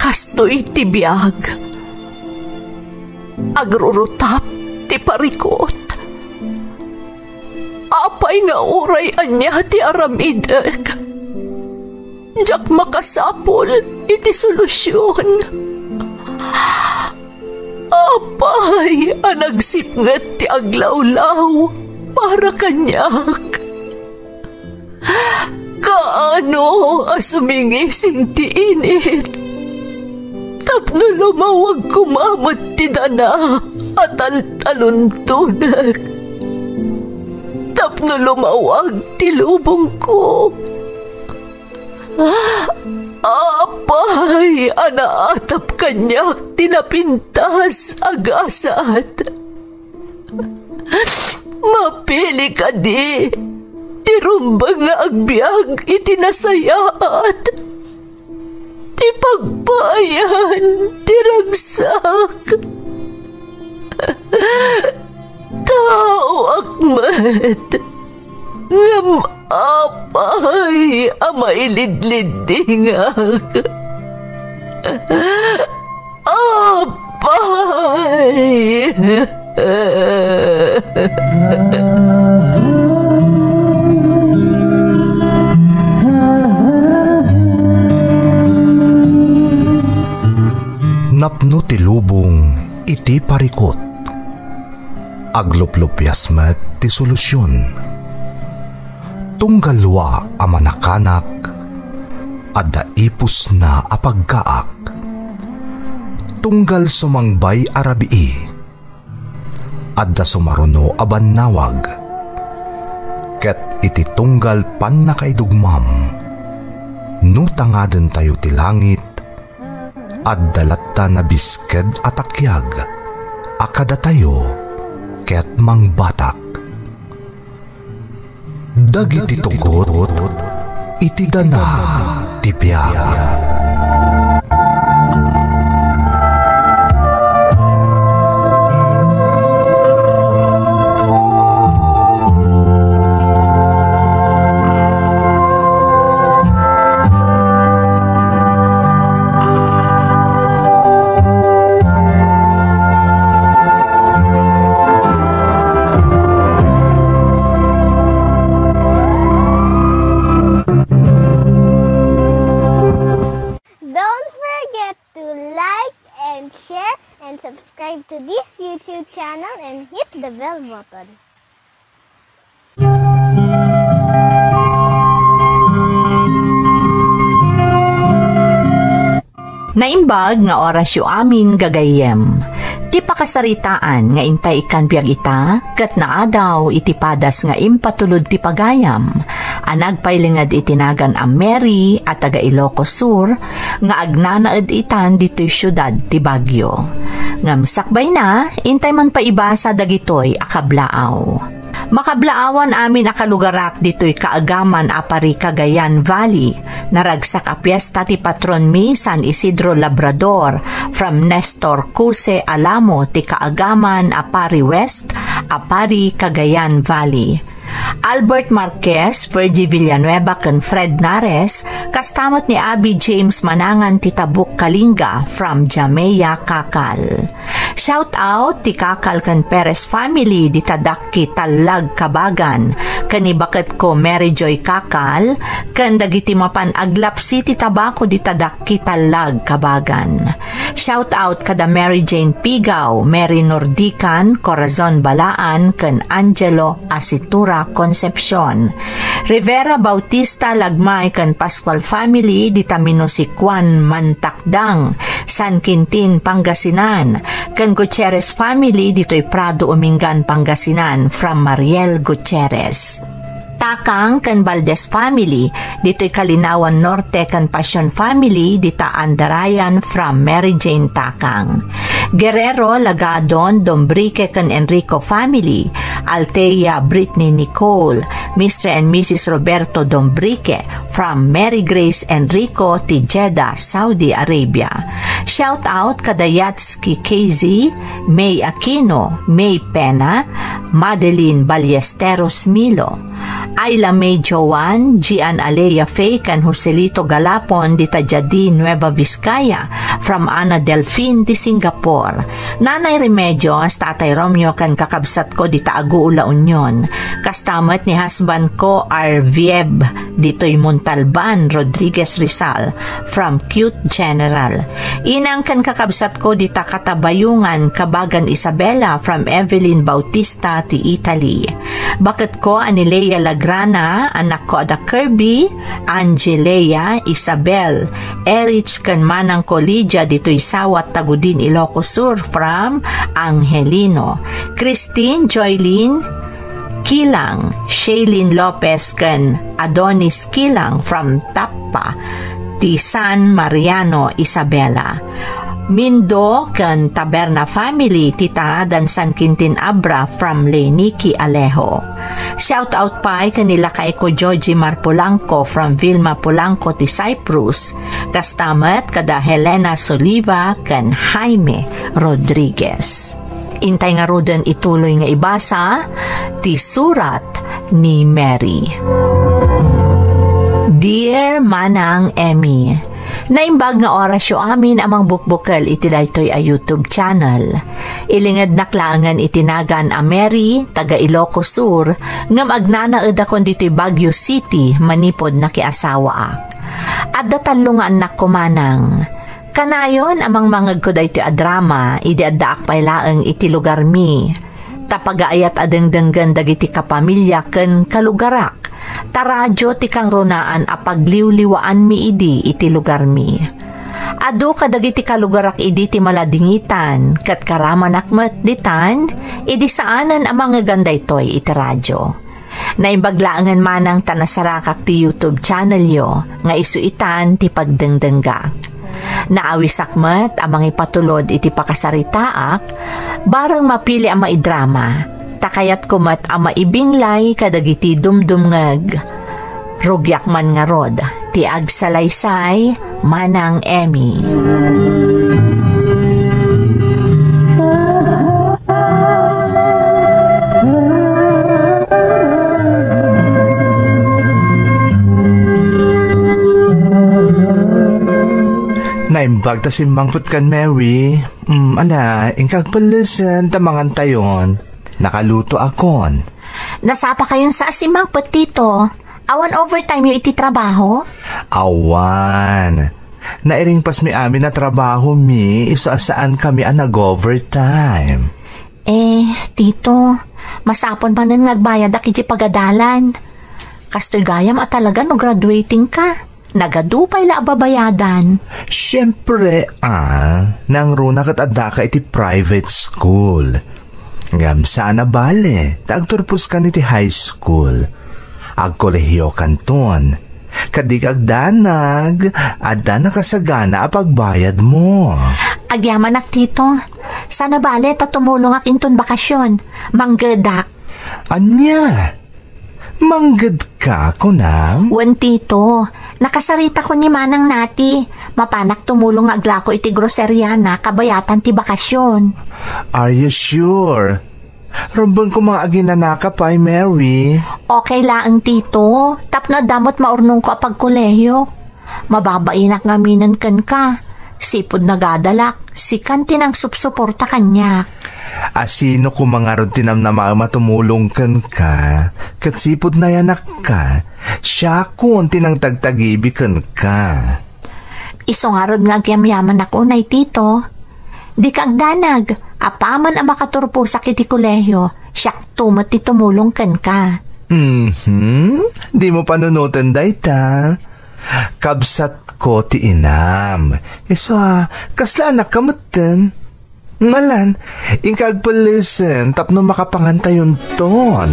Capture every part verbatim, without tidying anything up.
Kastoy ti biag. Agrurutap ti parikut. Apay nga uray ania ti aramidek, diak makasapul iti solusion. Apay a nagsipnget ti aglawlaw para kaniak? Kaano a sumingising ti init tapno lumawag koma met ti dana a taltaluntonek, tapno lumawag ti lubongko? Apay a naatap kaniak ti napintas a gasat? Mapili kadi ti rumbeng nga agbiag iti nasayaat, ti pagpaayan ti ragsak? Taoak met, ngem apay a mailidliddingak? Apay! Napno ti lubong iti parikut. Agluplupias met ti solusion. Tunggal wa a manakanak, adda ipusna a pagkaak. Tunggal sumangbay a rabii, adda sumaruno a bannawag. Ket iti tunggal pannakaidugmam, no tangadentayo ti langit, adda latta nabisked a takiag a kadatayo ket mangbatak. Dagiti tugot iti dana ti biag. Don't forget to like and share and subscribe to this YouTube channel and hit the bell button. Naimbag nga orasyo amin, gagayyem. Ti pakasaritaan nga intay ikkan biag ita, ket naadaw iti padas nga impatulod ti pagayam, a nagpailinged iti nagan a Mary a taga Ilocos Sur, nga agnanaed itan ditoy siudad ti Baguio. Ngem sakbayna, intay man paibasa dagitoy a kablaaw. Makablaawan amin a kalugarak ditoy kaagaman a Pari Cagayan Valley. Naragsak a piesta ti patronmi, San Isidro Labrador, from Nestor Cuse Alamo ti kaagaman a Pari West a Pari Cagayan Valley. Albert Marquez, Virgie Villanueva ken Fred Nares, kasta met ni Abby James Manangan ti Tabuk Kalinga from Jamea, Kakal. Shout out ti Kakal ken Perez family dita Dakki, Tallag, Kabagan, ken ni baketko Mary Joy Kakal, ken dagiti mapan aglapsi ti tabako dita Dakki, Tallag, Kabagan. Shout out kada Mary Jane Pigaw, Mary Nordican, Corazon Balaan, ken Angelo Asitura Concepcion. Rivera Bautista Lagmay ken Pascual family dita Minusikuan, Mantak- dang, San Quintin, Pangasinan, ken Gutierrez family ditoy Prado, Umingan, Pangasinan, from Mariel Gutierrez. Takang ken Valdez family ditoy Kalinawan Norte ken Pasion family dita Andarayan from Mary Jane Takang. Guerrero, Lagadon, Dombrique ken Enrico family, Altea, Britney, Nicole, Mister and Missus Roberto Dombrique, from Mary Grace Enrico ti Jeddah, Saudi Arabia. Shout out kada Yatski K Z, May Aquino, May Pena, Madeline Ballesteros Milo. Ayla May Joan, Gian Alea Faye, ken Joselito Galapon, dita Jadin, Nueva Vizcaya, from Ana Delfin, ti Singapore. Nanay Remedios, Tatay Romeo, ken kakabsatko dita Aguo, La Union. Kasta met ni husbandko, Arvieb, ditoy Montalban, Rodriguez, Rizal, from Cute General. Inang ken kakabsatko dita Katabayungan, Kabagan Isabela, from Evelyn Bautista ti Italy. Baketko a ni Lea Lagrana, anakko a da Kirby, Angelea, Isabel, Erich ken manangko Lydia ditoy Sawat, Tagudin, Ilocos Sur, from Angelino. Christine, Joylene, Kilang, Shailene Lopez ken Adonis Kilang from Tappa, ti San Mariano, Isabela. Mindo ken Taberna family, ti Tangadan San Quintin Abra from Leniki Alejo. Shout out pay ken ni lakayko Joji Marpolanco from Vilma Polanco ti Cyprus, kasta met kada Helena Soliva ken Jaime Rodriguez. Intay ngaruden ituloy nga ibasa ti surat ni Mary. Dear Manang Emmy, naimbag nga orasyo amin a mangbukbukel iti daytoy a YouTube channel. Ilingednak laengen iti nagan a Mary, taga Ilocos Sur, ngem agnanaedakon ditoy Baguio City manipud nakiasawaak. Adda tallo nga annakko, manang. Kanayon a mangmangegko daytoy a drama idi addaak pay laeng iti lugarmi. Ta pagaayat a dengdenggen dagiti kapamilya ken kalugarak, ta radio ti kangrunaan a pagliwliwaanmi idi iti lugarmi. Adu kadagiti kalugarak idi ti maladingitan, ket karamanak met ditan idi saanen a mangegan daytoy iti radio. Naimbag laengen manang ta nasarakak ti YouTube channelyo nga isu itan ti pagdengdenggak. Naawisak met a mangipatulod iti pakasaritaak, bareng mapili a maidrama, ta kayatko met a maibinglay kadagiti dumdumngeg. Rugiak man ngarud ti agsalaysay, Manang Emmy. Naimbag ta simmangpet kan Mary. Mm, ala, inka agpellesen ta mangantayon. Nakalutoakon. Nasapa kayon sa a simmangpet, Tito. Awan overtime yo iti trabaho? Awan. Nairingpasmi amin a trabaho mi, isu a saan kami a nag-overtime. Eh, Tito, masapul manen nga agbayadak iti pagadalan. Kastoy gayam a talaga no graduating ka. Nagadu pay la a babayadan. Siyempre, ah, nangruna ket addaka iti private school. Ngem saan a bale, ta agturpos kan iti high school. Agkolehiyo kanton. Ket di ka agdanag, adda nakasagana a pagbayad mo. Agyamanak, Tito. Saan a bale ta tumulongak inton bakasyon. Manggedak. Ania? Mangged ka, kunam? Wen, Tito. Nakasaritakon ni Manang Nati. Mapanak tumulong nga aglako iti groseria na kabayatan ti bakasyon. Are you sure? Rumbeng ko nga aginanaka pay, Mary. Okay laeng, Tito. Tapno adda met maurnongko a pagkolehiyo. Mababainak ngaminen kenka. Sipud nagadalak, sikan ti nangsupsuporta kaniak. A sino koma ngarud ti namnamaem a tumulong kenka, ket sipud nayanakka, siakon ti nangtagtagibi kenka. Isu ngarud nga agyamyamanak unay, Tito. Dika agdanag, apaman a makaturposak iti kolehiyo, siakto met ti tumulong kenka. Mhm. Dimo panunoten dayta. Kabsatko ti inam. Isu a, kasla anakka metten. Malan, inka agpellesen tapno makapangantayonton.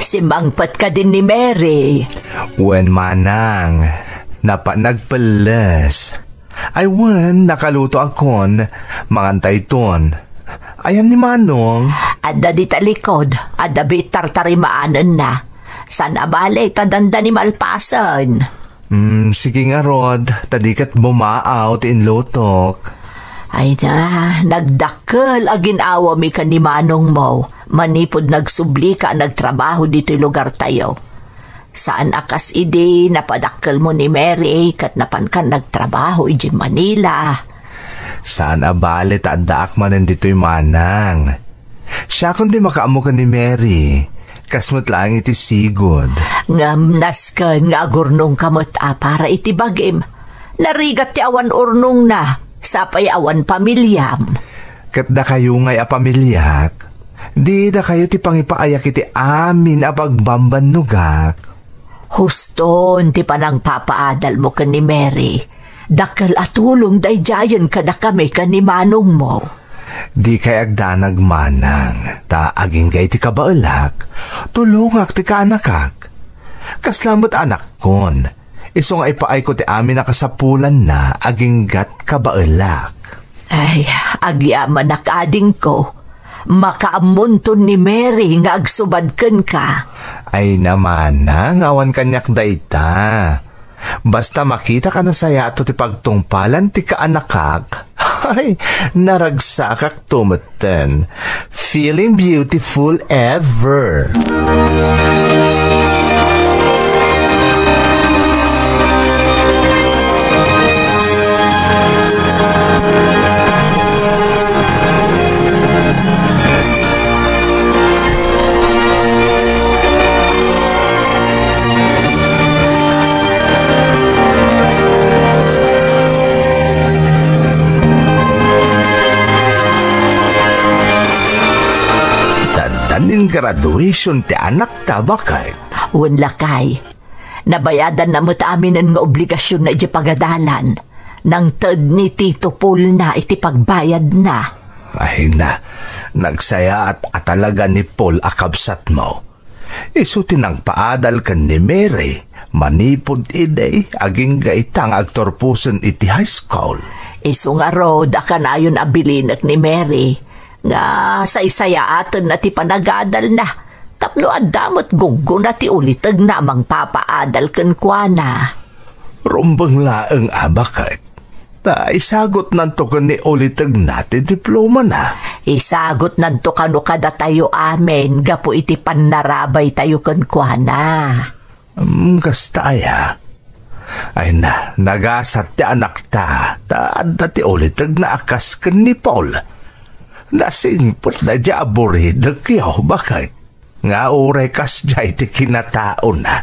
Simmangpet kadin ni Mary. Wen, manang. Napan nagpelles. Ay wen, nakalutoakon, mangantayton. Ayan ni Manong? Adda dita likod, adda biit tartarimaanenna. Saan a bale, ta dandani malpasen. Hmm, sige ngarud, ta di ket bumaaw ti inlutok. Ay na, nagdakkel a gin-awami ken ni Manongmo, manipud nagsublika a nagtrabaho ditoy lugartayo. Saan a kas idi napadakkelmo ni Mary ket napankan nagtrabaho idiay Manila. Saan a bale ta addaak manen ditoy, Manang. Siakon ti makaammo ken ni Mary, kas met laeng iti sigud. Ngem nasken nga agurnongka met a para iti bagim. Narigat ti awan urnongna, sapay awan pamiliam. Ket dakayo ngay a pamiliak, di dakayo ti pangipaayak iti amin a pagbambannogak. Huston ti panangpapaadalmo ken ni Mary. Dakkel a tulong daydiayen kadakami ken ni Manongmo. Dikay agdanag, Manang, ta agingga iti kabaelak, tulongak ti kaanakak. Kasla met anakkon, isu nga ipaayko ti amin a kasapulanna aginggat kabaelak. Ay, agyamanak, adingko. Makaammonton ni Mary nga agsubad kenka. Ay, namana nga awan kaniak dayta. Basta makitaka, nasayaat ti pagtungpalan ti kaanakak. Ay, naragsakakto metten. Feeling beautiful ever. Dandanin graduation ti anakta, baket. Wen, lakay. Nabayadanna met aminen nga obligasionna idiay pagadalan. Nangted ni Tito Paulna iti pagbayadna. Ay na, nagsayaat a talaga ni Paul a kabsatmo. Isu ti nangpaadal ken ni Mary manipud idi agingga ita nga agturposen iti high school. Isu ngarud a kanayon a bilinek ni Mary nga saysayaatenna ti panagadalna tapno adda met gunggona ti ulitegna a mangpapaadal kenkuana. Rumbeng laeng a baket. Ta isagutnanto ken ni ulitegna ti diplomana. Isagutnanto kano kadatayo amin gapu iti pannarabaytayo kenkuana. Mm, kasta aya. Ay na, nagasat ti anakta, ta adda ti ulitegna a kas ken ni Paul. Nasingpet daydiay a buridekyo, baket. Nga uray kasdiay ti kinataona.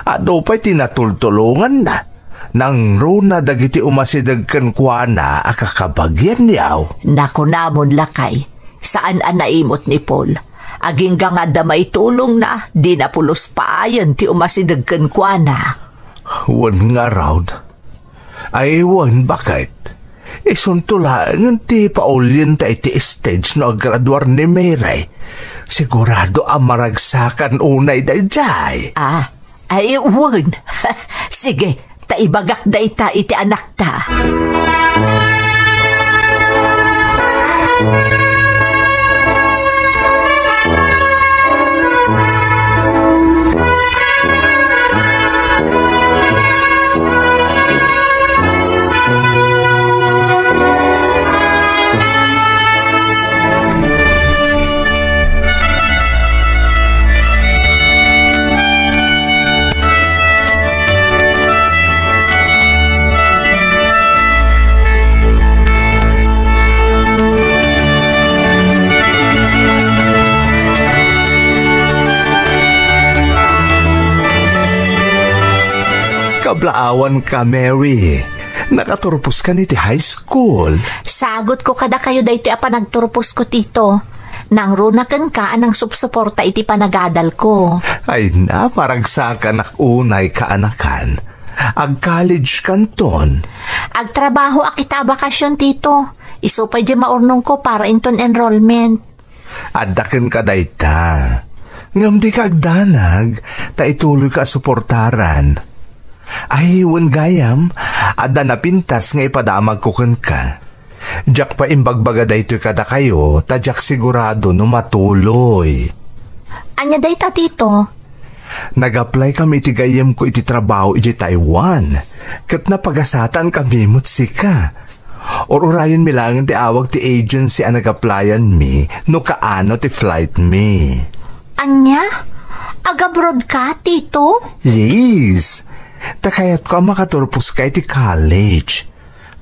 Adu pay ti natultulonganna. Nangruna dagiti umasideg kenkuana a kakabagianyo. Nakunamon, lakay, saan a naimot ni Paul. Agingga nga adda maitulongna, dina pulos paayen ti umasideg kenkuana. Wen ngarud. Ay, wen, baket. Isunto laengen ti paulienta iti stage no aggraduar ni Mary. Sigurado a maragsakan unay daydiay. Ah, ay, wen. Sige, ta ibagak dayta iti anakta. Kablaawanka, Mary. Nakaturpos ka ni ti high school. Sagutko kadakayo daytoy a panagturposko, Tito. Nangruna kenka a nangsupsuporta iti panagadalko. Ay na, paragsakanak unay kaanakan. Ag-college kanton. Agtrabahoak ita a bakasion, Tito. Isu pay di maurnongko para inton enrollment. Adda kenka dayta. Ngem dika agdanag, ta ituloyka a suportaran. Ay, wen gayam, adda napintas nga ipadamagko kenka. Diak pay imbagbaga daytoy kadakayo, ta diak sigurado no matuloy. Ania dayta, Tito? Nag-apply kami iti gayyemko iti trabaho idiay Taiwan, ket napagasatan kami met sika. Ur-urayonmi laengen ti awag ti agency a nag-applyan mi no kaano ti flight mi. Ania? Agabroad ka, Tito? Yes. Ta kayatko a makaturpos ka iti college.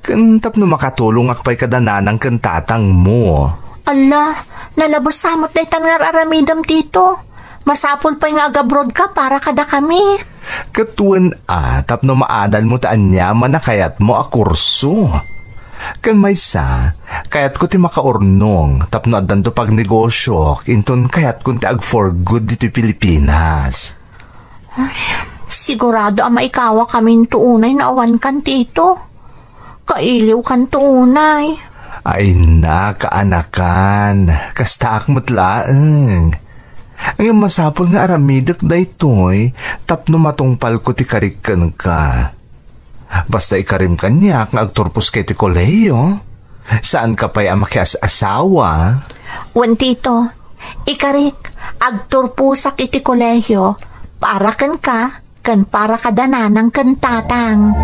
Ken tapno makatulongak pay kada nanang ken tatang mo. Ala, nalabes sa met daytan nga ar-aramidem, Tito. Masapul pay nga agabroad ka para kadakami. Ket wen a, tapno maadal mo ti aniaman a kayat mo a kurso. Ken maysa, kayatko ti makaurnong tapno addanto pagnegosiok inton kayatkon ti ag-for good ditoy Pilipinas. Ay, sigurado a maikawakaminto unay no awan kan, Tito. Kailiwkanto unay. Ay na, kaanakan. Kastaak met laeng. Ngem masapul nga aramidek daytoy tapno matungpalko ti karik kenka. Basta ikarim kaniak nga agturpos ka iti kolehiyo, saanka pay a makias-asawa. Wen, Tito, ikarik, agturposak iti kolehiyo para kenka ken para kada nanang ken tatang.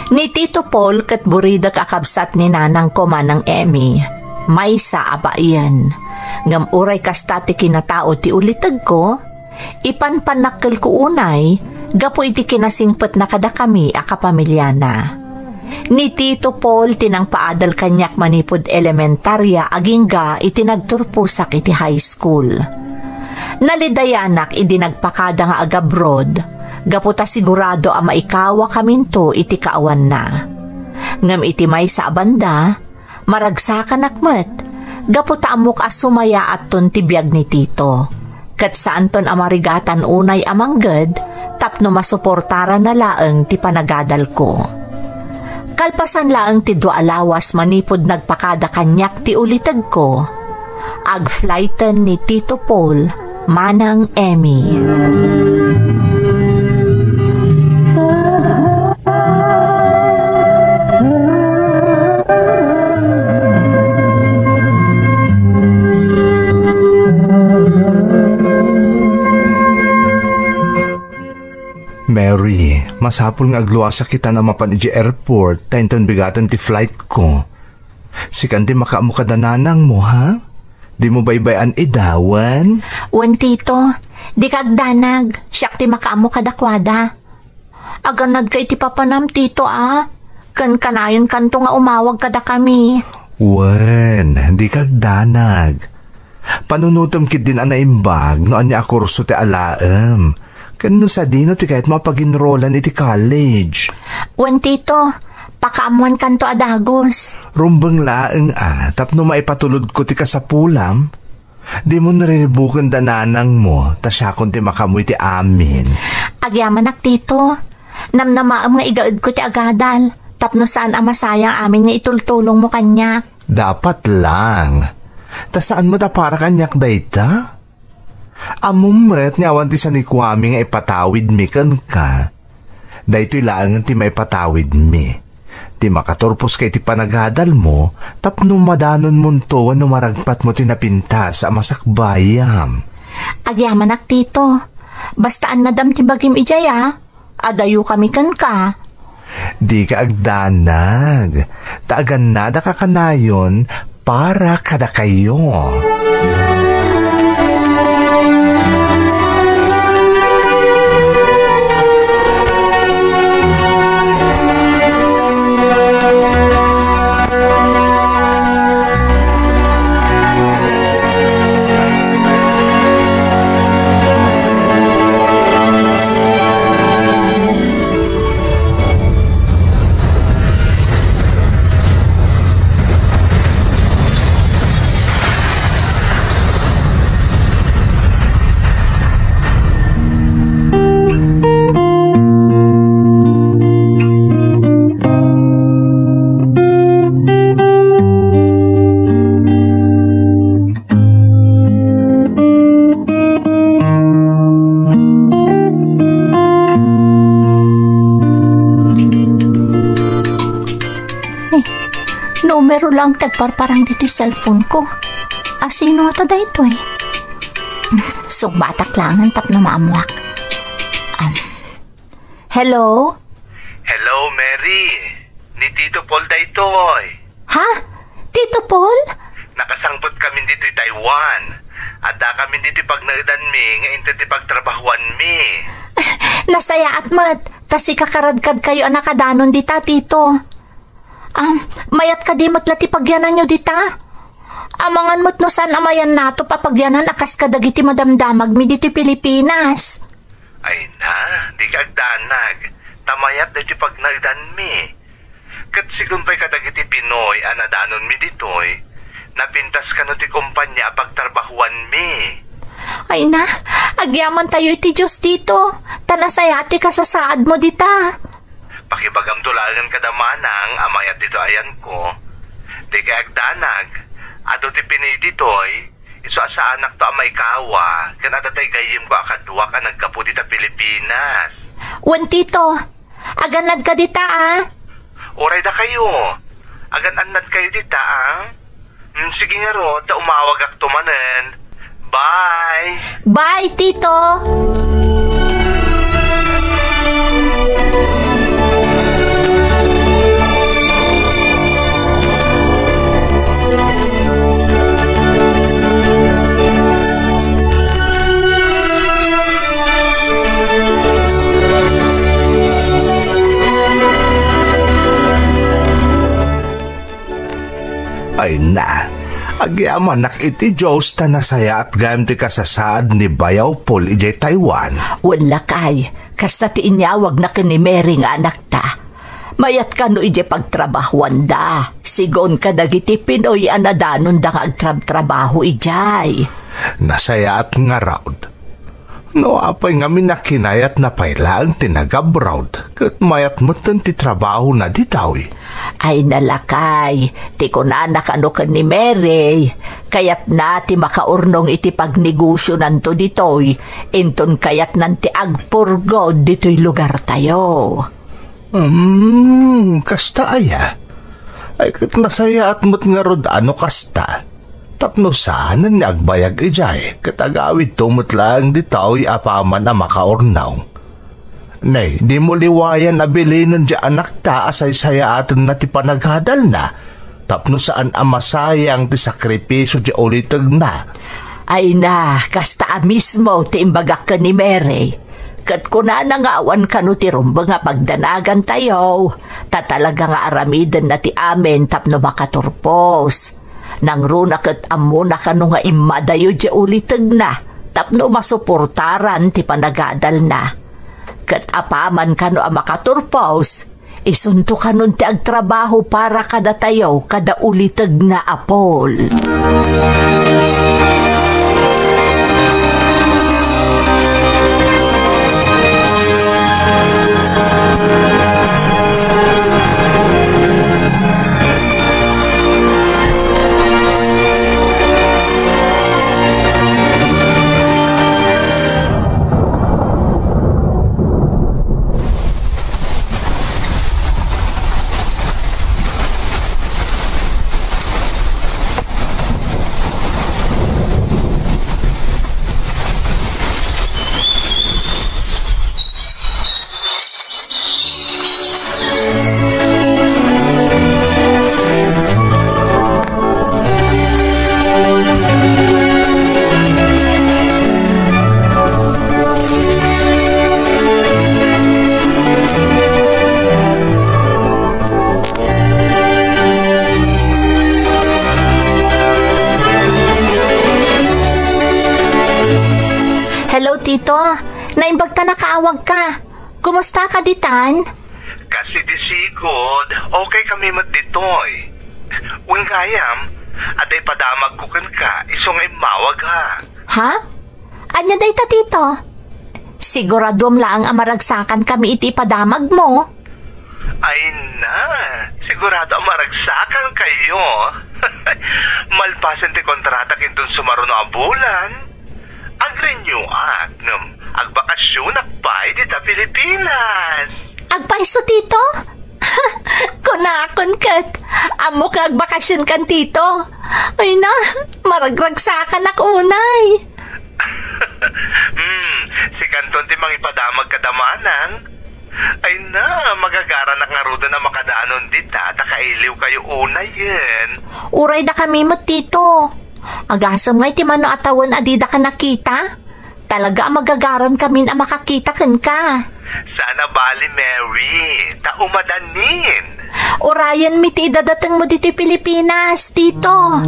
Ni Tito Paul ket buridek a kabsat ni nanangko, Manang Emmy, maysa a baien. Ngem uray kasta ti kinatao ti ulitegko, ipanpannakkelko unay gapu iti kinasingpetna kadakami a kapamiliana. Ni Tito Paul ti nangpaadal kaniak manipud elementaria agingga iti nagturposak iti high school. Nalidayanak idi nagpakada nga agabroad, gapu ta sigurado a maikawakaminto iti kaawanna. Ngem iti maysa a banda, maragsakanak met, gapu ta ammok a sumayaatton ti biag ni Tito, ket saanton a marigatan unay a mangged tapno masuportarana laeng ti panagadalko. Kalpasan laeng ti dua a lawas manipud nagpakada kaniak ti ulitegko, agflighten ni Tito Paul, Manang Emmy. Mary, masapul nga agluasak ita a mapan idiay airport, ta inton bigaten ti flight ko. Sikan ti makaammo kada nanang mo, ha? Dimo baybay-an ida, wen? Wen, Tito. Dika agdanag. Siak ti makaammo kadakuada. Aganadka iti papanam, Tito, a? Ken kanayonkanto nga umawag kadakami. Wen, dika agdanag. Panunotem ketdin a naimbag no ania a kurso ti alaem, ken no sadino ti kayatmo a pag-enrollan iti college. Wen, Tito, pakaammoankanto a dagus. Rumbeng laeng a tapno maipatulodko ti kasapulam. Dimon riribuken da nanangmo, ta siakon ti makaammo iti amin. Agyamanak, Tito. Namnamaem nga igaedko ti agadal, tapno saan a masayang amin nga itultulongmo kaniak. Dapat lang. Ta saan met a para kaniak dayta? Ammom met nga awan ti sanikuami nga ipatawidmi kenka. Daytoy laengen ti maipatawidmi. Ti makaturposka iti panagadalmo tapno madanonmonto wenno maragpatmo ti napintas a masakbayam. Agyamanak, Tito. Basta annadam ti bagim idiay, a. Adayokami kenka. Dika agdanag, ta agannadaka kanayon para kadakayo. Pero lang ti agparparang ditoy cellphone ko. Asino ata daytoy? Sungbatak laengen tapno maammuak. Am. Hello? Hello, Mary. Ni Tito Paul daytoy. Ha? Tito Paul? Nakasangpet kami ditoy Taiwan. Adda kami ditoy pagnaedanmi nga inted ti pagtrabahuanmi. Nasayaat met, ta sika karadkadkayo a nakadanon dita, Tito. Ah, mayat kadi met la ti pagyananyo dita? Amangan met no saan a mayan natop a pagyanan a kas kadagiti madamdamagmi ditoy Pilipinas. Ay na, dika agdanag, ta mayat daytoy pagnaedanmi. Ket sigun pay kadagiti Pinoy a nadanonmi ditoy, napintas kano ti kompania a pagtrabahuanmi. Ay na, agyamantayo iti Dios, Tito, ta nasayaat ti kasasaadmo dita. Pakibagamto laengen kada manang a mayat ditoy ayanko. Dikay agdanag, adu ti Pinoy ditoy, isu a saanakto a maikawa, ken adda tay gayyemko a kaduak a naggapu dita Pilipinas. Wen, Tito, agan-adka dita, a? Uray dakayo, agan-annadkayo dita, a? Hmm, sige ngarud, ta umawagakto manen. Bye! Bye, Tito! Ay na, agyamanak iti Dios ta nasayaat gayam ti kasasaad ni Bayaw Paul idiay Taiwan. Wen lakay, kasta ti inyawagna ken ni Mary nga anakta. Mayat kano idiay pagtrabahuanda, sigun kadagiti Pinoy a nadanonda nga agtrabtrabaho idiay. Nasayaat ngarud. No apay ngamin a kinayatna pay laeng ti nag-abroad, ket mayat metten ti trabahona ditoy. Ay na lakay, ti kunana kano ken ni Mary, kayatna ti makaurnong iti pagnegosionanto ditoy, inton kayatnan ti agpurgod ditoy lugartayo. Hmm, kasta aya? Ay, ket nasayaat met ngarud a no kasta. Tapno saanen nga agbayag idiay, ket agawidto met laeng ditoy apaman a makaurnong. Nay, dimo liwayan a bilinen ti anakta a saysayaatenna ti panagadalna, tapno saan a masayang ti sakripisio ti ulitegna. Ay na, kasta a mismo ti imbagak ken ni Mary. Ket kunana nga awan kano ti rumbeng a pagdanagantayo, ta talaga nga aramidenna ti amin tapno makaturpos. Nangruna ket ammona kano nga immadayo ti ulitegna tapno masuportaran ti panagadalna. Ket apaman kano a makaturpos, isunto kanon ti agtrabaho para kadatayo kada ulitegna a Paul. Hello, Tito. Naimbag ta nakaawagka. Kumusta ka ditan? Kas iti sigud, okay kami met ditoy. Wen gayam, adda ipadamagko kenka, isu nga immawag, ha? Ha? Ania dayta, Tito? Siguraduam laeng a maragsakan kami iti ipadamagmo. Ay na, sigurado a maragsakan kayo. Malpasen ti kontratak inton sumaruno a bulan, agrenew-ak ngem agbakasionak pay dita Pilipinas. Agpayso, Tito? Nakon ket, ammok nga agbakasionkan, Tito. Ay na, maragragsakanak unay. Hmm, sikanton ti mangipadamag kada manang. Ay na, magagaranak ngaruden a makadaanon dita, ta kailiwkayo unayen. Uray dakami met, Tito. Agasem ngay ti mano a tawen a didaka nakita? Talaga a magagarankamin a makakita kenka. Saan a bali, Mary, ta umadanin. Urayenmi ti idadatengmo ditoy Pilipinas, Tito.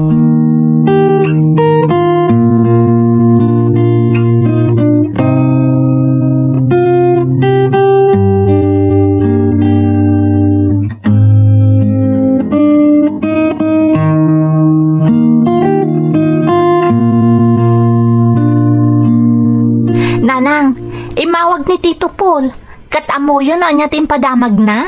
Nanang, immawag ni Tito Paul. Ket ammoyo no ania ti impadamagna?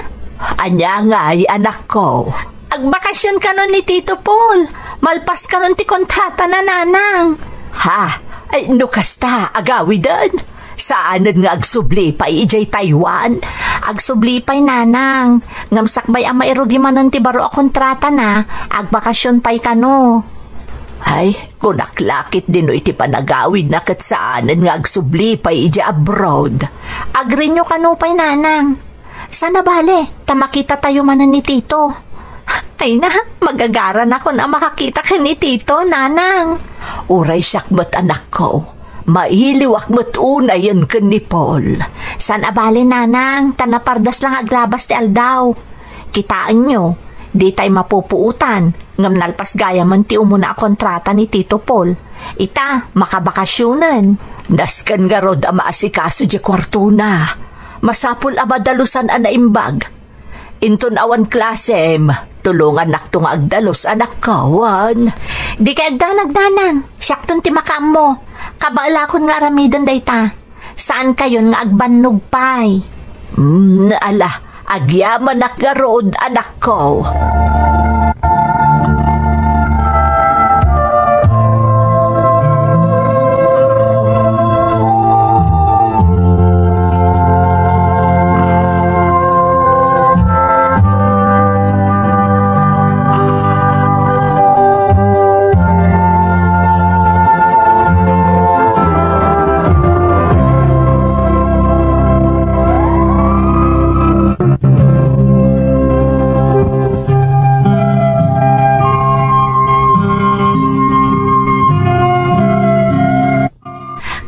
Ania ngay, anakko? Agbakasion kanon ni Tito Paul. Malpas kanon ti kontratana, nanang. Ha? Ay, no kasta, agawiden? Saanen nga agsubli pay idiay Taiwan? Agsubli pay, nanang. Ngem sakbay a mairugi manen ti baro a kontratana, agbakasion pay kano. Ay, kunak la ketdi no iti panagawidna ket saanen nga agsubli pay idiay abroad. Agrinyo kano pay, nanang. Saan a bale, ta makitatayo manen ni Tito. Ay na, magagaranakon a makakita ken ni Tito, nanang. Uray siak met, anakko. Mailiwak met unayen ken ni Paul. Saan a bale, nanang, ta napardas la nga aglabas ti aldaw. Kitaenyo, ditay mapupuotan, ngem nalpas gayamen ti umuna a kontrata ni Tito Paul. Ita, makabakasionen. Nasken ngarud a maasikaso diay kuartona. Masapul a madalusan a naimbag. Inton awan klasem, tulongannakto nga agdalus, anakko, wen. Dikay agdanag, nanang. Siakton ti makaammo. Kabaelakon nga aramiden dayta. Saankayon nga agbannog pay. Mm, ala, agyamanak ngarud, anakko.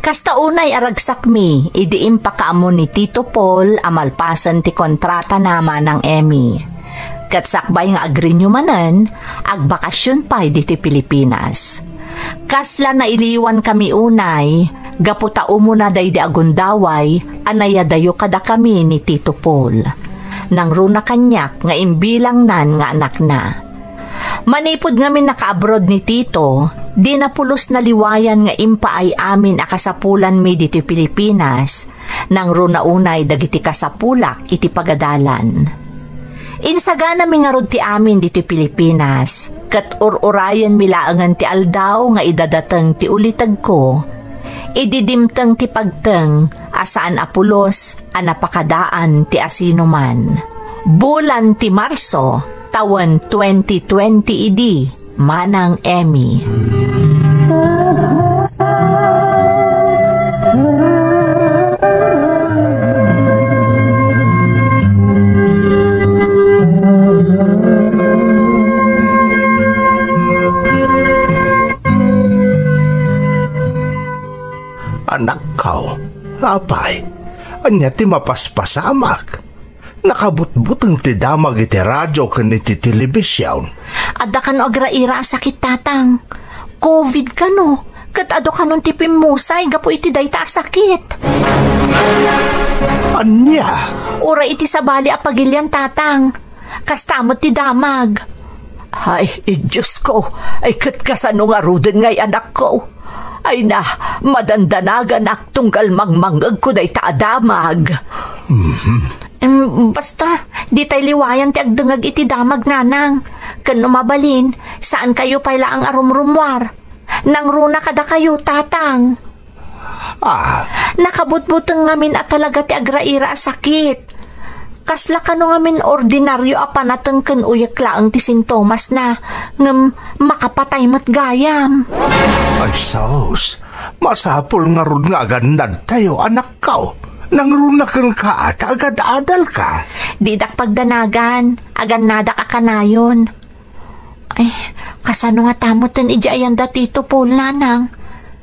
Kasta unay a ragsakmi idi impakaammo ni Tito Paul a malpasen ti kontratana, Manang Emmy. Ket sakbay nga agrinyo manen, agbakasion pay ditoy Pilipinas. Kasla nailiwankami unay, gapu ta umuna daydi a gundaway a nayadayo kadakami ni Tito Paul. Nangruna kaniak nga imbilangnan nga anakna. Manipud ngamin nakaabroad ni Tito, dina pulos naliwayan nga impaay amin a kasapulanmi ditoy Pilipinas, nangruna unay dagiti kasapulak iti pagadalan. Insaganami ngarud ti amin ditoy Pilipinas, ket ur-urayenmi laengen ti aldaw nga idadateng ti ulitegko. Idi dimteng ti pagteng a saan a pulos a napakadaan ti asinoman. Bulan ti Marso, tawen twenty twenty idi, Manang Emmy. Anakko, apay, ania ti mapaspasamak? Nakabutbuteng ti damag iti radio ken iti telebision. Adda kano agraira a sakit, Tatang. Covid kano, ket adu kanon ti pimmusay gapu iti dayta a sakit. Ania? Uray iti sabali a pagilian, Tatang. Kasta met ti damag. Ay, Diosko, ay ket kasano ngaruden ngay, anakko? Ay na, madandanaganak tunggal mangmangngegko dayta a damag. Mhm. Em, basta, ditay liwayan ti agdengngeg iti damag, nanang. Ken no mabalin, saankayo pay laeng a rumrummuar. Nangruna kadakayo, tatang. Ah. Nakabutbuteng ngamin a talaga ti agraira a sakit. Kasla kano ngamin ordinario a panateng ken uyek laeng ti sintomasna, ngem makapatay met gayam. Ay, sus! Masapul ngarud nga agannadtayo, anakko. Nangruna kenka ta agad-adalka. Didak pagdanagan, agannadak a kanayon. Ay, kasano ngata metten idi ayan da Tito Paul, nanang?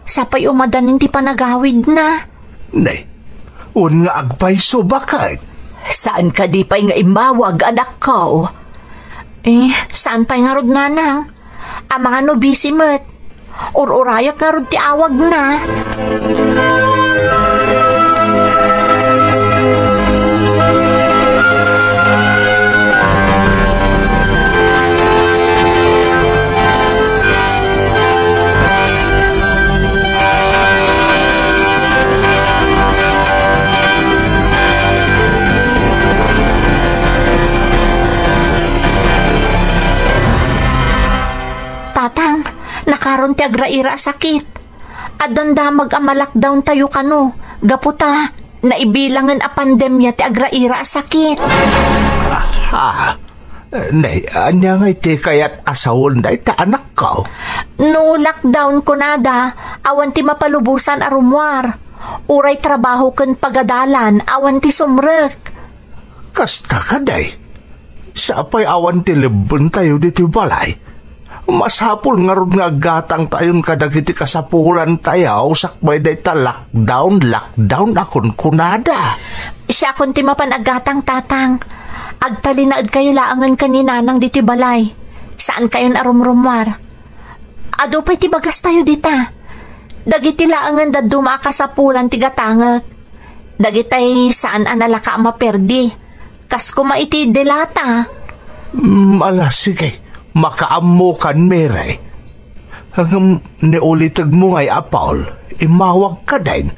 Sapay umadanin ti panagawidna. Ne, wen nga agpayso, baket? Saan kadi pay nga immawag, anakko? Eh, saan pay ngarud, nanang? Amangan no busy met. Ur-urayak ngarud ti awagna. Tatang, nakaron ti agraira a sakit. Addan damag a ma-lockdown tayo kano, gapu ta naibilangen a pandemia ti agraira a sakit. Aha. Ne, ania ngay ti kayat a sawen dayta, anakko? No lockdown kunada, awan ti mapalubosan a rummuar. Uray trabaho ken pagadalan, awan ti sumrek. Kasta kadi. Sapay awan ti lebbentayo ditoy balay. Masapul ngarud nga aggatangtayon kadagiti kasapulantayo sakbay dayta lockdown, lockdown a kunkunada. Siakon ti mapan aggatang, tatang. Agtalinaedkayo laengen ken ni nanang ditoy balay. Saankayon a rumrummuar. Adu pay ti bagastayo dita. Dagiti laengen dadduma a kasapulan ti gatangek. Dagitay saan a nalaka a maperdi. Kas koma iti delata. Mm, ala, sige. Makaammokan, Mary. Ngem ni ulitegmo ngay a Paul, immawag kadin.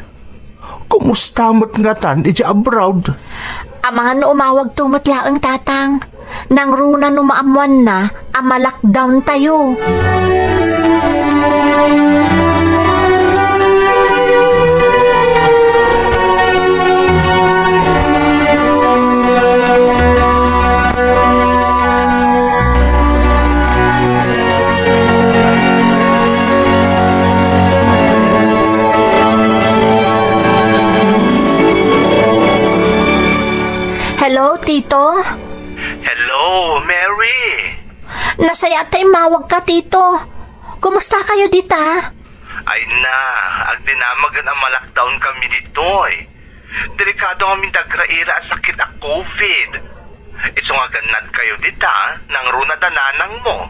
Kumusta met ngatan iti abroad? Amangan no umawagto met laeng, tatang. Nangruna no maammoanna a ma-lockdown tayo. Hello, Tito? Hello, Mary! Nasayaat ta immawagka, Tito. Kumusta kayo dita? Ay na, agdinamagen a ma-lockdown kami ditoy. Delikado ngamin ti agraira a sakit a covid. Isu nga agannad kayo dita, nangruna da nanangmo.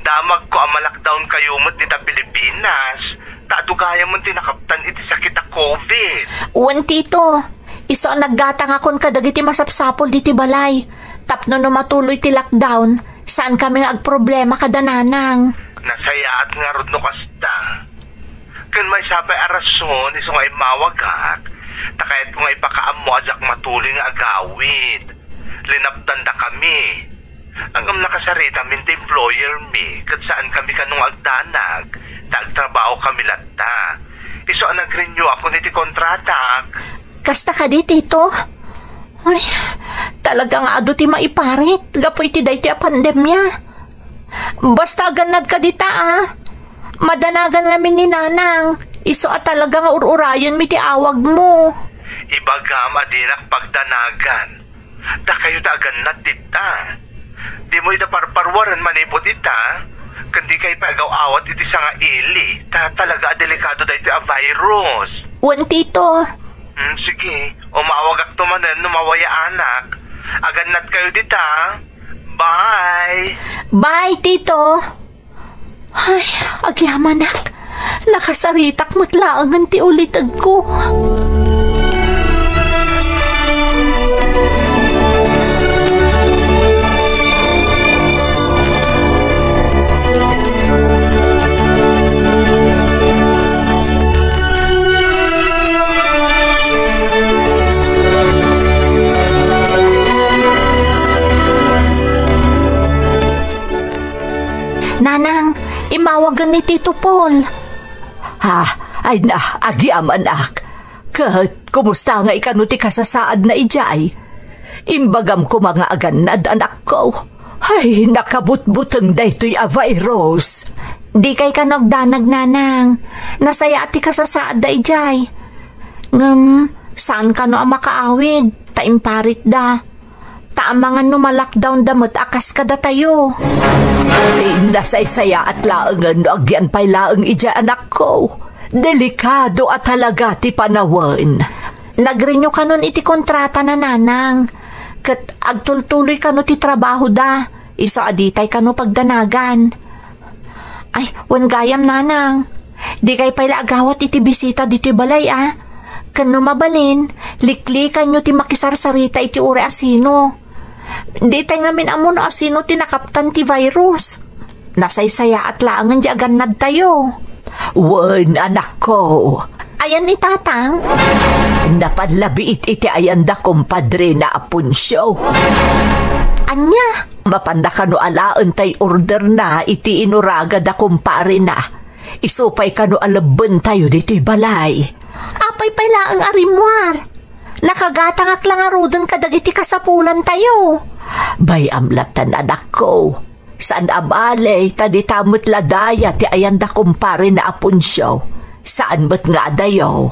Damagko a ma-lockdown kayo met dita Pilipinas, ta adu gayam ti nakaptan iti sakit a covid. Wen, Tito. Isu a naggatangakon kadagiti masapsapul diti balay. Tapno no matuloy ti lockdown, saan kami nga agproblema kada nanang. Nasayaat ngarud no kasta. Ken maysa pay a rason isu nga immawagak, ta kayatko nga ipakaammo a diak matuloy nga agawid. Linaptandakami. Ngem nakasaritamin ti employer mi, ket saan kami kano nga agdanag, ta agtrabaho kami latta. Isu a nag-renew ako iti kontratak. Kasta kadi, Tito? Ay, talaga nga adu ti maiparit gapu iti daytoy a pandemia. Basta agannad ka dita, a. Madanagan ngamin ni Nanang. Isu a talaga nga ur-urayenmi ti awagmo. Ibagam a dinak pagdanagan. Dakayo ta agannad dita. Dimo ida parparuaren manipud ita, ken dikay pay agaw-awat iti sangaili, ta talaga a delikado daytoy a virus. Wen, Tito. Hmm, sige, umawagakto manen no mawayaanak. Agannad kayo dita. Bye! Bye, Tito! Ay, agyamanak. Nakasaritak met laengen ti ulitedko. Nanang, imawagen ni Tito Paul. Ha? Ay na, agyamanak. Ket kumusta ngay kano ti kasasaadna idiay? Imbagam koma nga agannad, anakko. Ay, nakabutbuteng daytoy a virus. Dikay kano agdanag, nanang. Nasayaat ti kasasaadda idiay. Ngem, saan kano a makaawid, ta imparitda. Ta amangan no ma-lockdownda met a kas kadatayo. Ay, nasaysayaat laengen no agyan pay laeng idiay, anakko. Delikado a talaga ti panawen. Nag-renew kanon iti kontratana, nanang. Ket agtultuloy kano ti trabahoda, isu a ditay kano pagdanagan. Ay, wen gayam, nanang. Dikay pay la agawat iti bisita ditoy balay, a. Ken no mabalin, liklikanyo ti makisarsarita iti uray a sino. Ditay ngamin ammo no a sino ti nakaptan ti virus. Nasaysayaat laengen diay agannadtayo. Wen, anakko. Ayan ni tatang? Napan labiit iti ayanda, kumpadrena Aponcio. Ania? Mapanna kano alaen tay orderna iti inuraga da kumparena. Isu pay kano a lebbentayo ditoy balay. Apay pay laeng a rimmuar? Nakagatangak la ngaruden kadagiti kasapulantayo. Bay-am latta, anakko. Saan a bale, ta dita met la daya ti ayanda kumparena Aponcio. Saan met nga adayo.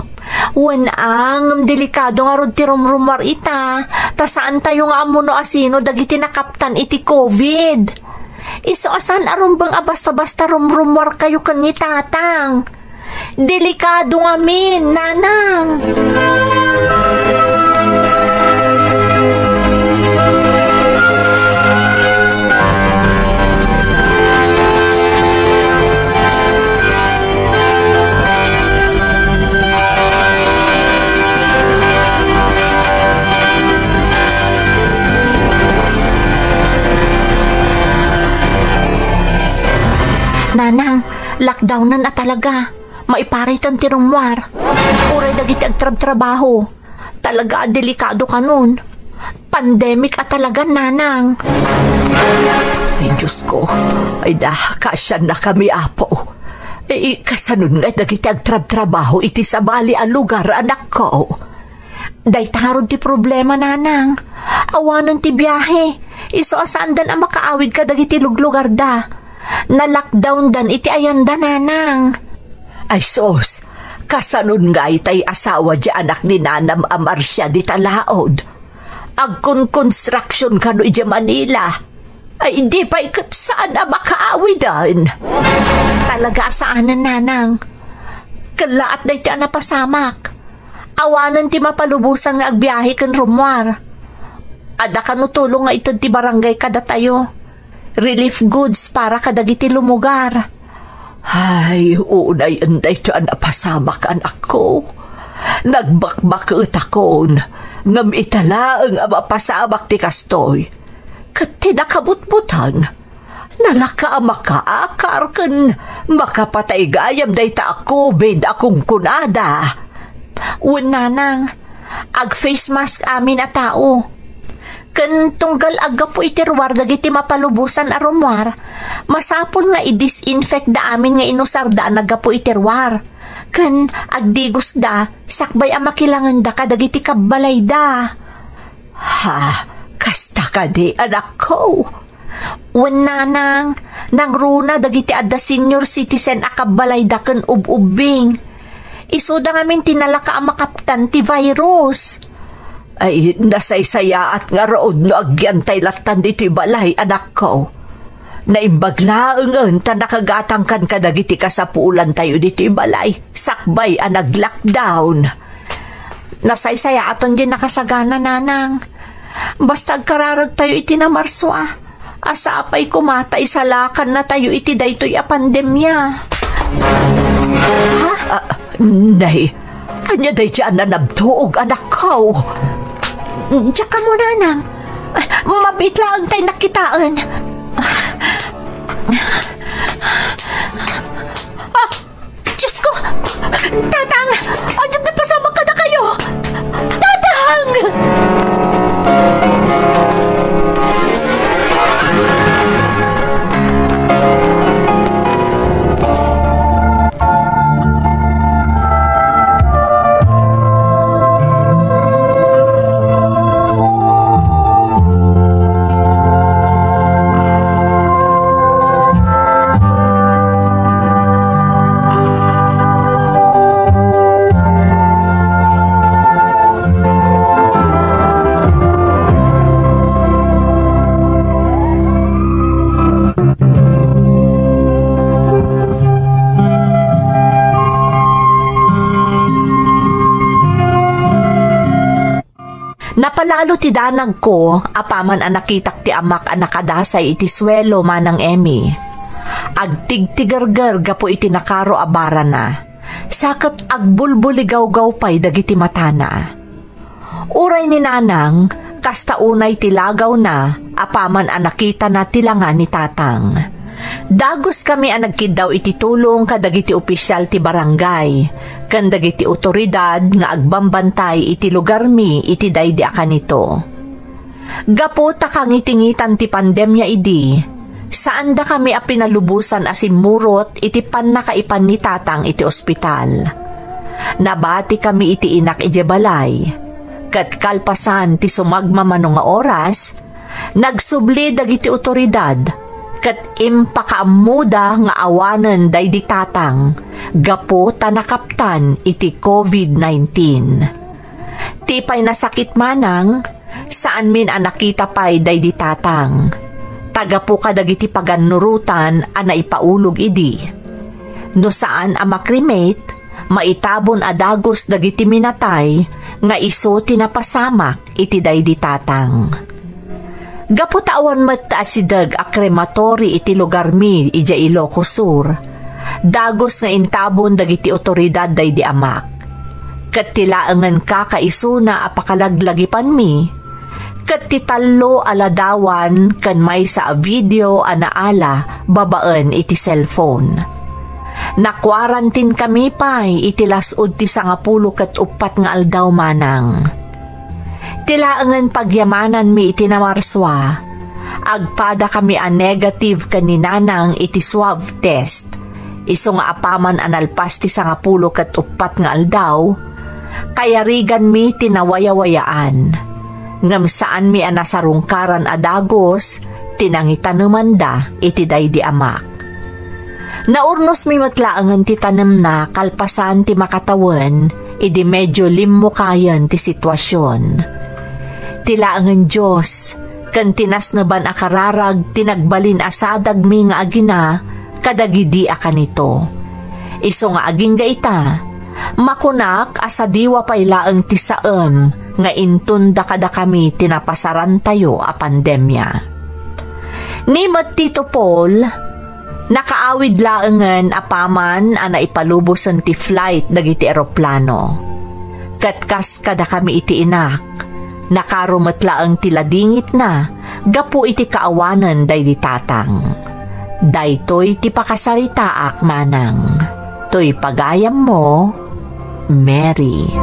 Wen, a, ngem delikado ngarud ti rumrummuar ita, ta saantayo nga ammo no a sino dagiti nakaptan iti covid. Isu a saan a rumbeng a basta-basta rumrummuarkayo ken ni tatang. Delikado ngamin, nanang. Nanang, lockdownan a talaga. Maipariten ti rummuar. Uray dagiti agtrabtrabaho. Talaga a delikado kanon. Pandemic a talaga, nanang. Ay, Diyos ko. Ay, da, kasiannakami, Apo. Ay, kasanon nga dagiti agtrabtrabaho iti sabali a lugar, anakko? Dayta ngarud ti problema, nanang. Awanen ti biahe. Isu a saandan a makaawid kadagiti luglugarda. Na-lockdowndan iti ayanda, nanang. Ay sus, kasanon ngay tay asawa di anak ni nanam a Marcia dita laod? Agkonkonstruction kano idiay Manila. Ay, di pay ket saan a makaawiden. Talaga a saanen, nanang. Kellaat daytoy a napasamak. Awanen ti mapalubosan nga agbiahe ken rummuar. Adda kano tulong nga ited ti barangay kadatayo. Relief goods para kadagiti lumugar. Ay, unay daytoy a napasamak, anakko. Nagbakbaketakon, ngem ita laeng a mapasamak ti kastoy. Ket ti nakabutbuteng, nalaka a makaakar ken makapatay gayam dayta a covid a kunkunada. Wen, nanang, ag-face mask amin a tao. Ken tunggal aggapu iti ruar dagiti mapalubosan a rummuar, masapul nga i-disinfect da amin nga inusarda a naggapu iti ruar. Ken agdigosda sakbay a makilangenda kadagiti kabbalayda. Ha, kasta kadi, anakko? Wen, nanang, nangruna dagiti adda senior citizen a kabbalayda ken ub-ubbing. Isuda ngamin ti nalaka a makaptan ti virus. Ay, nasaysayaat ngarud no agyantay lattan ditoy balay, anakko. Naimbag laengen ta nakagatangkan kadagiti kasapulantayo ditoy balay, sakbay a nag-lockdown. Nasaysayaaten diay nakasagana, nanang. Basta agkararagtayo iti namarso, a. Sapay koma ta isalakannatayo iti daytoy a pandemia. Ha? Ah, nay, ania daydiay a nanabtuog, anakko? Diak ammo, nanang. Mabiit laeng tay nakitaen. Ah, Diyos ko! Tatang! Ania ti napasamak kadakayo? Tatang! Napalalo ti danagko apaman a nakitak ti amak a nakadasay iti suelo, Manang Emmy. Agtigtigerger gapu iti nakaro a barana, sa ket agbulbuligawgaw pay dagiti matana. Uray ni Nanang, kasta unay ti lagawna apaman a nakitana ti langa ni Tatang. Daguskami a nagkiddaw iti tulong kadagiti opisyal ti barangay ken dagiti otoridad nga agbambantay iti lugarmi iti daydi a kanito. Gapu ta kangitingitan ti pandemia idi, saandakami a pinalubosan a simmurot iti pannakaipan ni Tatang iti ospital. Nabatikami iti inak idiay balay, ket kalpasan ti sumagmamano nga oras, nagsubli dagiti otoridad ket impakaammoda nga awanen daydi Tatang gapu ta nakaptan iti covid nineteen. Ti pay nasakit, Manang, saanmin a nakita pay daydi Tatang. Ta gapu kadagiti pagannurotan a naipaulog idi. No saan a ma-cremate, maitabon a dagus dagiti minatay nga isu ti napasamak iti daydi Tatang. Gapu ta awan met ti asideg a crematory iti lugarmi idiay Ilocos Sur, dagus nga intabon dagiti otoridad daydi amak. Ket ti laengen kakaisuna a pakalaglagipanmi, ket ti tallo a ladawan ken maysa a video a naala babaen iti cellphone. Nakuarantinkami pay iti las-ud ti sangapulo ket uppat nga aldaw, Manang. Ti laengen pagyamananmi iti namarsua, agpadakami a negative ken ni Nanang iti swab test. Isu nga apaman a nalpas ti sangapulo ket uppat nga aldaw, kayariganmi ti nawayawayaan. Ngem saanmi a nasarungkaran a dagus ti nangitanemanda iti daydi amak. Naurnosmi met laengen ti tanemna kalpasan ti makatawen idi medyo limmukayen ti situasion. Ti laengen Dios ken ti nasneban a kararag ti nagbalin a sadagmi nga agina kadagidi a kanito. Isu nga agingga ita, makunak a sadiwa pay laeng ti saem nga intunda kadakami ti napasarantayo a pandemia. Ni met Tito Paul, nakaawid laengen apaman a naipalubosen ti flight dagiti eroplano. Ket kas kadakami iti inak, nakaro met laeng ti ladingitna gapu iti kaawanen daydi Tatang. Daytoy ti pakasaritaak, Manang. Toy pagayammo, Mary.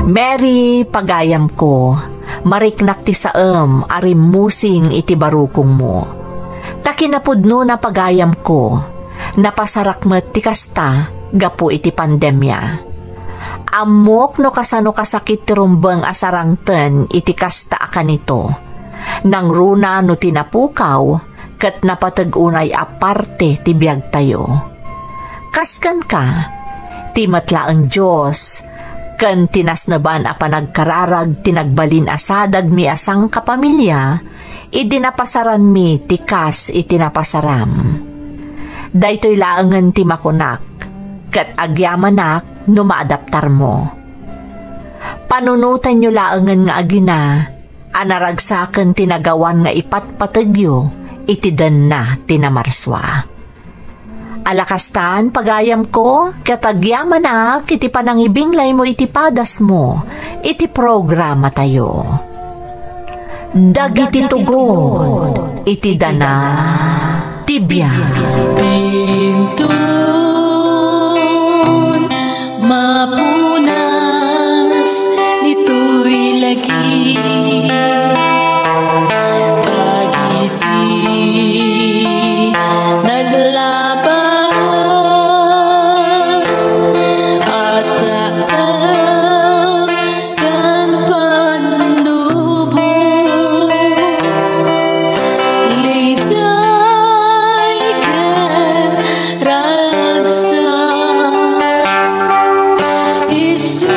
Mary, pagayamko, mariknak ti saem a rimmusing iti barukongmo. Ta kinapudnona, pagayamko, napasarak met ti kasta gapu iti pandemia. Ammok no kasano kasakit ti rumbeng a sarangten iti kasta a kanito. Nangruna no ti napukaw ket napateg unay a parte ti biagtayo. Kas kenka, ti met laeng Dios ken ti nasneban a panagkararag ti nagbalin a sadagmi a sangkapamilia idi napasaranmi ti kas iti napasaram. Daytoy laengen ti makunak, ket agyamanak no maadaptarmo. Panunotenyo laengen nga agina a naragsaken ti nagawan nga ipatpategyo iti denna ti namarsua. Ala kastan, pagayamko, ket agyamanak iti panangibinglaymo iti padasmo iti programatayo. Dagiti tugon iti dana ti biag. Intun mapunas ditoy lagi. Dagiti naglabas a saan ken pannubo, liday ken ragsak. Isu